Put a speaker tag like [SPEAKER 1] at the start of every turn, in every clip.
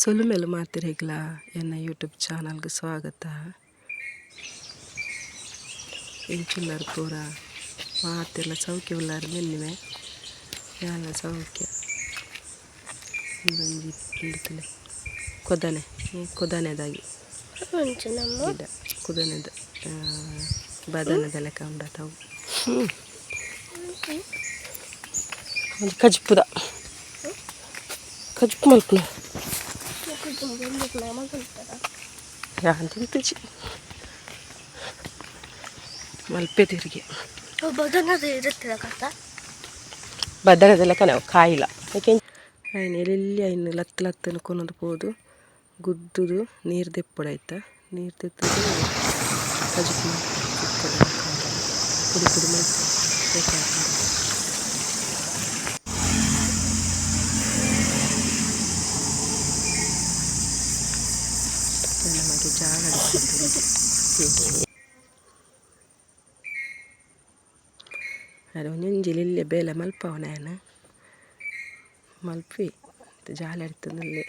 [SPEAKER 1] ಸೊಲುಮೆಲು ಮಾತೆರೆಗ್ಲಾ ಎನ್ನ ಯೂಟ್ಯೂಬ್ ಚಾನಲ್ಗೆ ಸ್ವಾಗತ. ಎಂಚುಲ್ಲರ್ ಪೂರ ಮಾತೆರ್ಲ ಸೌಖ್ಯ ಉಲ್ಲಾರ್ ಮೆನ್ನಿಮೆ ಯಾನ್ಲ ಸೌಖ್ಯ. ಉಂದೊಂಜಿ ಉಂದು ಕೊದನೆ ಕೊದನೆದಾಗಿ ಗಿಡ ಕುದನೆದ ಬದನೆದ ಲೆಕ್ಕ ಉಂಡತ ಅವು. ಒಂಜಿ ಕಜಿಪುದ ಕಜಿಪು ಮಲ್ಪುನ ಯಾನ್ ತಿಂತುಜಿ ಮಲ್ಪೆ ತಿರುಗಿ ಬದನೆದ ಲೆಕ್ಕನೆ ಅವು ಕಾಯಿಲ ಐನ್ ಎಲ್ಲಿ ಐನ್ ಲತ್ತ್ ಲತ್ತನ್ನು ಕೊನೊಂದು ಪೋದು ಗುದ್ದುದು ನೀರು ದೆಪ್ಪೊಡು ಐತ ನೀರು ದೆತ್ತುದು ಕಜಿಪು ಮಲ್ಪೊಡು ಸುಕ್ಕದ ಲೆಕ್ಕ ಪುಡಿ ಪುಡಿ ಮಲ್ಪೊಡು ಬೇಕಾಪುಂಡು. ನಮಗೆ ಜಾಲ ಅರೆ ಒಂಜೊಂಜಿ ಲಿಲ್ಲೆ ಬೇಲೆ ಮಲ್ಪವನ ಯಾನ್ ಮಲ್ಪಿ ಜಾಲ ಅಡಿತೊಂದುಲ್ಲೆ.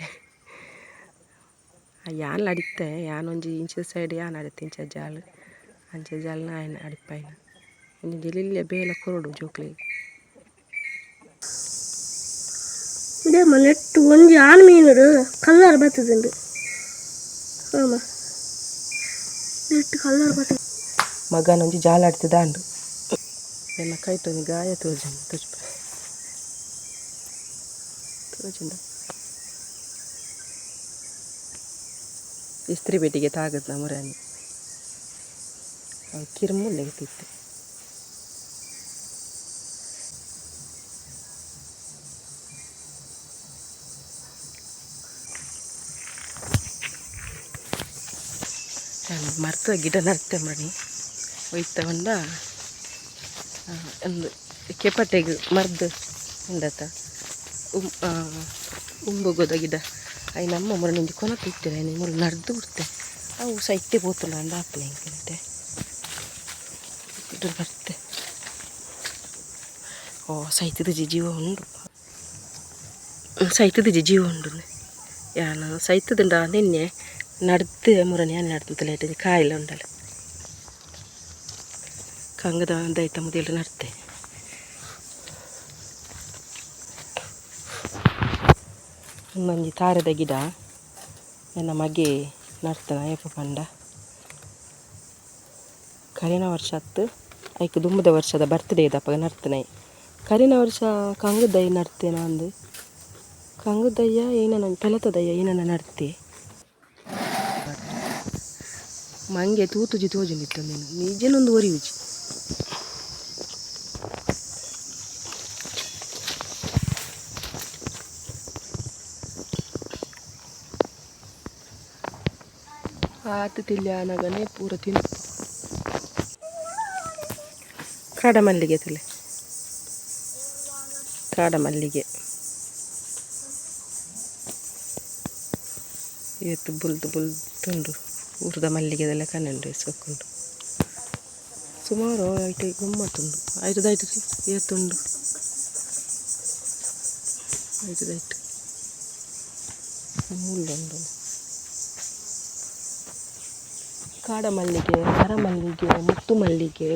[SPEAKER 1] ಯಾನ್ಲ ಅಡಿತ್ತೆ ಯಾನ್ ಒಂಜಿ ಇಂಚಿದ ಸೈಡ್ ಯಾನ್ ಅಡಿತ್ತೆ ಇಂಚ ಜಾಲ್ ಅಂಚ ಜಾಲ್ನ ಆಯನ ಅಡಿಪಾಯಿನ ಒಂಜೊಂಜಿ ಲಿಲ್ಲೆ ಬೇಲೆ ಕೊರೊಡು ಜೋಕ್ಲೆಗ್.
[SPEAKER 2] ಇದೇ ನೆಟ್ಟು ಒಂಜಿ ಆಣ್ ಮೀನುಡು ಕಲ್ಲರ್ ಬತ್ತುದುಂಡು. ಆಮ ನೆಟ್ಟು ಕಲ್ಲರ್ ಬತ್ತುದು.
[SPEAKER 1] ಮಗನೊಂಜಿ ಜಾಲ ಅಡಿತದಾಂಡು ಎನ್ನ ಕೈಟೊಂಜಿ ಗಾಯ ತೋಜುಂಡು ತೋಜಿಪ ತೋಜುಂಡು ಇಸ್ತ್ರಿ ಪೆಟ್ಟಿಗೆ ತಾಗದ ಮುರಾನಿ ಅವು ಕಿರ್ಮುಲ್ಲೆಗೆ ತಿತ್ತು. ಮರ್ತ ಗಿಡ ನಡ್ತೆ ಮಣಿ ಒಯ್ತ ಪಂಡ ಒಂದು ಕೆಪಟೆಗ್ ಮರ್ದ್ ಉಂಡತ ಉಂಬುಗೊದ ಗಿಡ ಅಯಿ ನಮ್ಮ ಮುರನಿ ಒಂಜಿ ಕೊನೊತು ಇತ್ತೆರ್ ಐನ್ ಮೂಲು ನಡ್ದು ಬಿಡ್ತೆ ಅವು ಸೈತೆ ಪೋತುಂಡ ಅಂದ್ ಆಪುನ ಎಂಕ್ ಇತ್ತೆ ಬರ್ತೆ. ಓ ಸೈತುದುಜಿ ಜೀವ ಉಂಡು ಸೈತುದುಜಿ ಜೀವ ಉಂಡು ಯಾನ್ ಸೈತುದುಂಡ ನಿನ್ನೆ ನಡ್ದು ಮುರನಿ ಯಾನ್ ನಡ್ದು ಲೇಟ್ ಕಾಯಿಲ ಉಂಡಲ ಕಂಗದ ದೈತ ಮುದೆಲ್ ನಡ್ತೆ. ಒಂದೊಂಜಿ ತಾರೆದ ಗಿಡ ಎನ್ನ ಮಗೆ ನಡ್ತನ ಏಪ ಪಂಡ ಕರಿನ ವರ್ಷ ಅತ್ತು ಐಕ್ ದುಂಬುದ ವರ್ಷದ ಬರ್ತ್ಡೇ ದಪಗ ನಡ್ತನೆ. ಕರಿನ ವರ್ಷ ಕಂಗದೈ ನಡ್ತೇನ ಅಂದು ಕಂಗದಯ್ಯ ಏನನ ಪೆಲತದಯ್ಯ ಏನನ ನಡ್ತೆ. ಮಂಗೆ ತೂತುಜಿ ತೋಜುಂಡಿತ್ತು ನೀನು ನಿಜನೊಂದು ಒರಿಯುಜಿ. ಆತು ತಿಲ್ಯಾನಗನೆ ಪೂರ ತಿನ್ಪು. ಕಾಡ ಮಲ್ಲಿಗೆ ತುಲೆ ಕಾಡ ಮಲ್ಲಿಗೆ ಏತ್ ಬುಲ್ದು ಬುಲ್ದುಂಡು ಊರ್ದ ಮಲ್ಲಿಗೆದೆಲ್ಲ ಕಣ್ಣುಂಡು ಸೊಕ್ಕುಂಡು ಸುಮಾರು ಐಟ್ ಗಮ್ಮತ್ತುಂಡು ಐಟದ ಐಟ್ ಏತುಂಡು ಐಟದ ಐಟ್ ಮುಳ್ಳುಂಡು. ಕಾಡ ಮಲ್ಲಿಗೆ ಮರ ಮಲ್ಲಿಗೆ ಮುತ್ತು ಮಲ್ಲಿಗೆ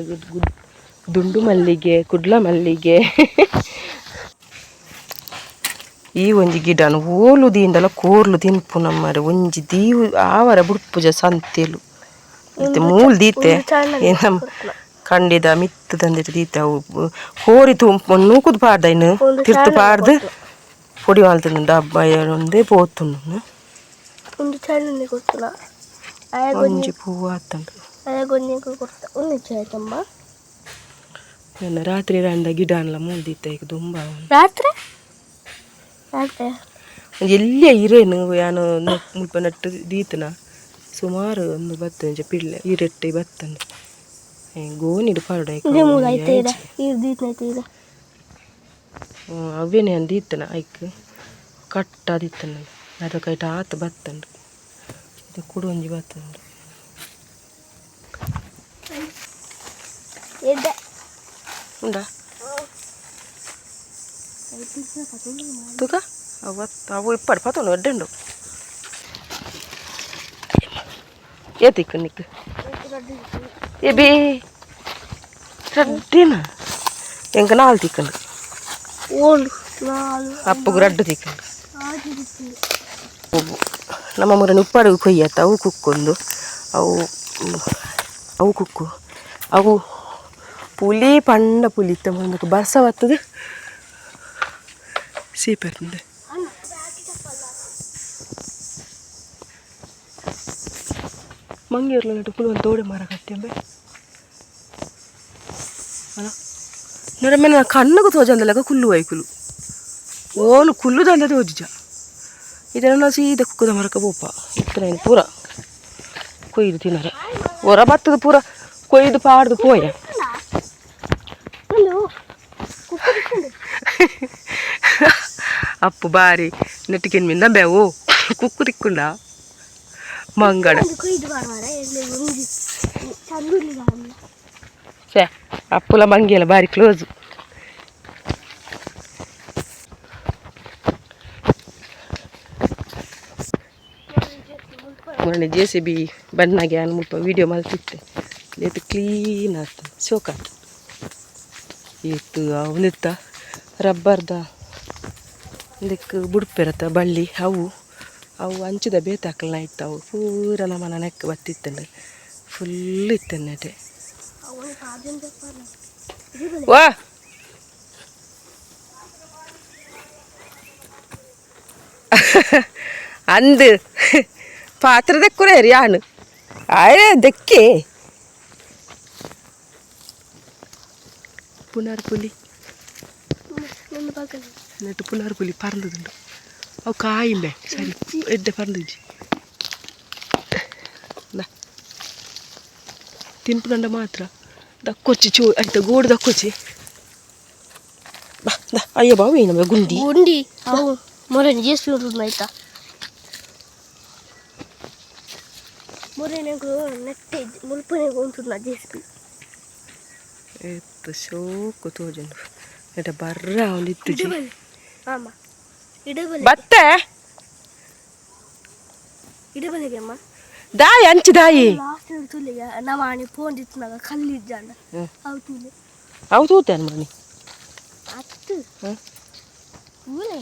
[SPEAKER 1] ದುಂಡು ಮಲ್ಲಿಗೆ ಕುಡ್ಲ ಮಲ್ಲಿಗೆ ಈ ಒಂಜಿ ಗಿಡನು ಓಲು ದೀಂಡಲ ಕೋರ್ಲು ತಿನ್ಪು ನಮ್ಮರೆ ಒಂಜಿ ದೀವು ಆವರ ಬುಡ್ಪುಜ ಸಂತೆಲು ಇತ್ತೆ ಮೂಲು ದೀತೆ ನಮ್ಮ ಕಂಡಿದ ಮಿತ್ತು ತಂದಿಟ್ಟು ದೀತೆ ಅವು ಕೋರಿ ತೂಂಪು ನೂಕುದು ಪಾಡ್ದ ಇನ್ನು ತಿರ್ತು ಪಾಡ್ದು ಪೊಡಿ ಮಲ್ತುಂಡು ಡಬ್ಬ ಒಂದೇ ಪೋತುಂಡು.
[SPEAKER 2] ಒಂದು ಚಾನಲ್ ಕೊರ್ತುನ
[SPEAKER 1] ಒಂಜಿ ಪೂವು ಆತುಂಡು.
[SPEAKER 2] ಒಂದು
[SPEAKER 1] ನನ್ನ ರಾತ್ರಿ ರಂಡ ಗಿಡ ಅನ್ಲ ಮೂಲು ದೀತೆ ಈಗ ದುಂಬ
[SPEAKER 2] ರಾತ್ರಿ ರಾತ್ರಿ
[SPEAKER 1] ಒಂಜಿ ಎಲ್ಲಿಯ ಇರೇನು ಯಾನ್ ಮುಲ್ಪ ನಟ್ಟು ದೀತನ ಸುಮಾರು ಒಂದು ಬತ್ತಂಜ ಪಿಳ್ಳೆ ಇರೆಟ್ಟೆ ಬತ್ತಂಡು ಗೋನಿಡ್ ಪಾಡೊಡು ಐಕ್ ಅವ್ವೇನೆ ಯಾನ್ ದೀತನ ಐಕ್ ಕಟ್ಟ ದೀತನ ಅದಕ್ಕೆ ಐಟ್ ಆತ್ ಬತ್ತಂಡು ಇದು ಕುಡ ಒಂಜಿ ಬತ್ತುಂಡು. ಉಂಡಾ ತೂಕ ಅವು ಅವು ಇಪ್ಪಡು ಪತ್ತೊಂಡು ಎಡ್ಡೆ ಉಂಡು. ಏತಿಕ್ಕು ನಿಕ್ಕು ಏ ಬೇ ರಡ್ಡಿನ ಎಂಕ ನಾಲ್ ತಿಕ್ಕಂಡು.
[SPEAKER 2] ಓಳು ನಾಲ್.
[SPEAKER 1] ಅಪ್ಪುಗು ರಡ್ಡು ತಿಕ್ಕಂಡು.
[SPEAKER 2] ಆಜಿ ತಿಕ್ಕುಂಡು.
[SPEAKER 1] ನಮ್ಮ ಮುರನಿ ಉಪ್ಪಾಡು ಕೊಯ್ಯತ್ತ ಅವು ಕುಕ್ಕೊಂದು ಅವು ಅವು ಕುಕ್ಕು ಅವು ಪುಲಿ ಪಂಡ ಪುಲಿ ಇತ್ತ ಮುಂದಕ್ಕೆ ಬರ್ಸ ಬರ್ತದೆ ಸೀಪರ್ತಿಂದೆ. ಮಂಗೇರ್ಲ ನಟು ಪುಲು ಒಂದು ತೋಡೆ ಮರ ಕಟ್ಟಿಯಂಬೆ ಅಲ್ಲ ನಡ ಕಣ್ಣకు ತೋಜಂದಲಗ ಕುಲ್ಲು ವೈಕುಲು ಓಲು ಕುಲ್ಲುದಂದ ತೋಜಿಜ ಇದನ್ನ ಸೀದಾ ಕುಕ್ಕುದ ಮರಕ ಬೋಪ ಇತ್ತನ ಪೂರ ಕೊಯ್ದು ತಿನ್ನರೆ ಹೊರ ಬತ್ತದ ಪೂರ ಕೊಯ್ದು ಪಾಡ್ದು ಪೋಯ.
[SPEAKER 2] ಒಂದು ಕುಕ್ಕು ತಿಕ್ಕುಂಡು.
[SPEAKER 1] ಅಪ್ಪು ಬಾರಿ ನೆಟ್ಟಿಗೆನ್ ಮಿಂದ ಬೇವು ಕುಕ್ಕು ತಿಕ್ಕುಂಡ ಮಂಗಡ.
[SPEAKER 2] ಒಂದು ಕೊಯ್ದು ಬಾರ ಎಲ್ಲಿ ಒಂಜಿ ಚಂದುಲಿ ದಾಂಡ.
[SPEAKER 1] ಛೇ ಅಪ್ಪುಲ ಮಂಗಿಯಲ್ಲ ಬಾರಿ ಕ್ಲೋಸ್. ಮೊನ್ನೆ ಜೆ ಸಿ ಬಿ ಬಣ್ಣಗೆ ಆನ್ ಮುಲ್ಪ ವೀಡಿಯೋ ಮಲ್ತಿತ್ತೆ ಲೇತು ಕ್ಲೀನ್ ಆತು ಶೋಕಾತು ಇತ್ತು ಅವನಿತ್ತ ರಬ್ಬರ್ದ ಉಂದೆಕ್ ಬುಡ್ಪೆರತ ಬಳ್ಳಿ ಅವು ಅವು ಅಂಚದ ಬೇತಾಕಲ್ನ ಇತ್ತು ಅವು ಪೂರ ನಮ್ಮನ ನೆಕ್ ಬತ್ತಿತ್ತಂಡು ಫುಲ್ ಇತ್ತನ್ನಟೆ.
[SPEAKER 2] ಅವನು ಸಾಧನೆ ತಪ್ಪಾರ.
[SPEAKER 1] ವಾ ಅಂದು ಪಾತ್ರ ದೆಕ್ಕುರೆ ಯಾನು ಆಯ್ ದೆಕ್ಕೆ ಪುನರ್ ಪುಲಿ.
[SPEAKER 2] ಒಂದು ಪಕ್ಕದ.
[SPEAKER 1] ನೆಟ್ಟು ಪುನರ್ ಪುಲಿ ಪರಂದುಂಡು ಅವು ಕಾಯಿಂಬೆ ಸರಿ ಎಡ್ಡೆ ಪರಂದಿಜ್ಜಿ ತಿನ್ಪುನಂಡ ಮಾತ್ರ ದಕ್ಕೊಚ್ಚಿ ಚೂ ಆಯ್ತಾ ಗೋಡು ದಕ್ಕೊಚ್ಚಿ ಬಾ ದಾ ಅಯ್ಯೋ ಬಾವು ನಮ್ಮ ಗುಂಡಿ.
[SPEAKER 2] ಗುಂಡಿ ಅವು ಮೊರನೆ ಜೇಸ್ಪಿ ಉಂಟು ಆಯ್ತಾ ಮೊರನೆಗೂ ನೆಟ್ಟೆ ಮುಲ್ಪನೆಗೂ ಉಂಟು ಜೇಸ್ಪಿ.
[SPEAKER 1] ಏತ್ ಶೋಕು ತೋಜುಂಡು ನೆಟ ಬರ್ರ ಒಂದಿತ್ತುಜಿ.
[SPEAKER 2] ಇಡಬಲೆ ಆಮ ಇಡಬಲೆ.
[SPEAKER 1] ಬತ್ತೆ.
[SPEAKER 2] ಇಡಬಲೆಗೆ ಅಮ್ಮ.
[SPEAKER 1] ದಾಯಿ ಅಂಚು ದಾಯಿ.
[SPEAKER 2] Last ತುಲಿಗೆ ನವಾಣಿ phone ದಿತ್ನಾಗ ಕಲ್ಲಿದ್ದಾಂಡ. ಅವು ತುಲೆ.
[SPEAKER 1] ಅವು ತೂತೇನು ಮಣಿ.
[SPEAKER 2] ಅತ್ತು. ತೂಲೆ.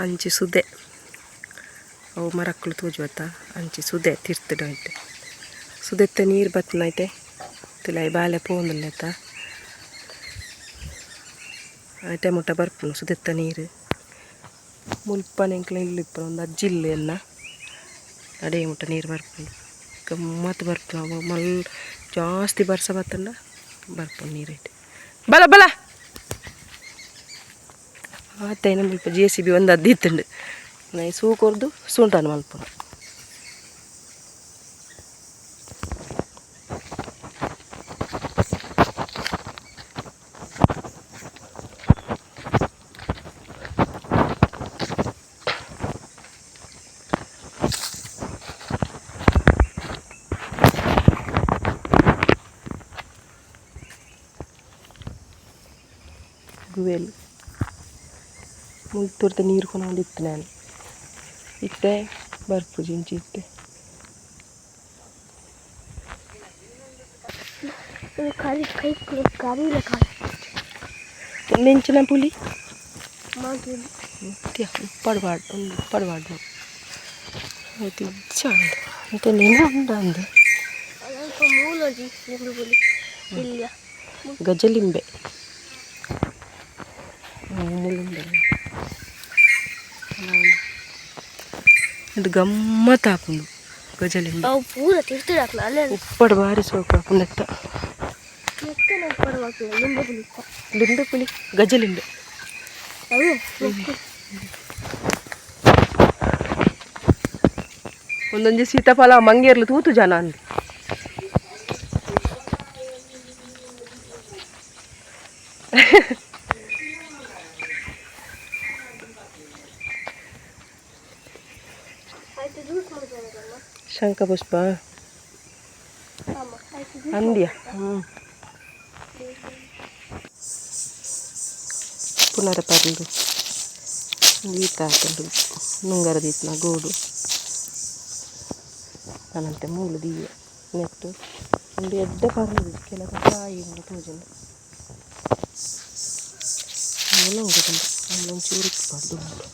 [SPEAKER 1] ಅಂಚಿ ಸುದೆ ಅವು ಮರಕ್ಕಲು ತೋಜುವತ್ತ ಅಂಚಿ ಸುದೆ ತಿರ್ತುಡು ಐತೆ ಸುದೆತ್ತ ನೀರು ಬತ್ತನೈತೆ ತುಲಾಯಿ ಬಾಲೆ ಪೋಂದುಲ್ಲೆತ್ತ ಐತೆ ಮುಟ್ಟ ಬರ್ಪುನು ಸುದೆತ್ತ ನೀರು ಮುಲ್ಪನೆ ಎಂಕ್ಲ ಇಲ್ಲು ಇಪ್ಪುನ ಒಂದು ಅಜ್ಜಿ ಇಲ್ಲು ಎನ್ನ ಅಡೆ ಮುಟ್ಟ ನೀರು ಬರ್ಪುಂಡು ಗಮ್ಮತ್ತು ಬರ್ಪುನು ಅವು ಮಲ್ ಜಾಸ್ತಿ ಬರ್ಸ ಬತ್ತಂಡ ಬರ್ಪುಂಡು ನೀರು ಐತೆ ಬಲ ಬಲ ಆತೈನ ಮುಲ್ಪ ಜೆ ಸಿ ಬಿ ಒಂದು ಅದ್ದು ಇತ್ತುಂಡು ನೈ ಸೂ ಕೊರ್ದು ಸೂಂಟಾನು ಮಲ್ಪುನು ಗುವೆಲ್ ಮುಲ್ತುರ್ದ ನೀರು ಕೊನೊಂದಿತ್ತು ನಾನು ಇತ್ತೆ ಬರ್ಪುಜಿ ಇಂಚಿ ಇತ್ತೆ.
[SPEAKER 2] ಕರಿ ಕೈ ಕರಿಲ ಕಾಲು.
[SPEAKER 1] ಒಂದು ಇಂಚಿನ ಪುಲಿ.
[SPEAKER 2] ಮಾತು.
[SPEAKER 1] ಉಪ್ಪಡು ಪಾಡ್ ಒಂದು ಉಪ್ಪಡು ಪಾಡ್ನು ಆಯ್ತು ಇಜ್ಜ ಅಂತೆ ನೆನೆ ಉಂಡ ಅಂದು.
[SPEAKER 2] ಅಲ್ಪ ಮೂಲಜಿ ಎಂದು ಬುಲಿ ಇಲ್ಲ.
[SPEAKER 1] ಗಜಲಿಂಬೆ ಮುಳ್ಳುಂಡಲ್ಲ ಇದು ಗಮ್ಮತ್ತು ಹಾಕುಂಡು ಗಜಲಿಂಬೆ.
[SPEAKER 2] ಅವು ಪೂರ ತಿರ್ತಿಡಾಕ್ಲ ಅಲ್ಲೇ.
[SPEAKER 1] ಉಪ್ಪಡು ಬಾರಿ ಸೋಕು ಹಾಕುಂಡೆತ್ತ.
[SPEAKER 2] ನೆತ್ತನ ಉಪ್ಪಡು ಹಾಕಲ ಲಿಂಬೆ ಪುಲಿ.
[SPEAKER 1] ಲಿಂಬೆ ಪುಲಿ ಗಜಲಿಂಬೆ.
[SPEAKER 2] ಅವು
[SPEAKER 1] ಒಂದೊಂಜಿ ಸೀತಾಫಲ ಮಂಗೇರ್ಲು ತೂತು ಜನ ಅಂದು.
[SPEAKER 2] ಐತೆ ಜ್ಯೂಸ್ ಮಾಡ್ಬೋದಮ್ಮ.
[SPEAKER 1] ಶಂಖಪುಷ್ಪ.
[SPEAKER 2] ಅಮ್ಮ, ಐತೆ ಜ್ಯೂಸ್.
[SPEAKER 1] ಅಂದ್ಯ ಹ್ಞೂ ಪುನರ ಪರ್ಲು ಗೀತ ಹಾಕೊಂಡು ನುಂಗರ ದೀತ್ನ ಗೋಡು ನನ್ನಂತೆ ಮೂಲು ದೀಯ ನೆಟ್ಟು ಒಂದು ಎಡ್ಡೆ ಪರ್ಲು ಕೆಲವು ಕಾಯಿ ಉಂಡು ತೋಜುಂಡು. ಮೂಲು ಉಂಡು, ಒಂಚೂರು ಪಡ್ದು ಉಂಡು.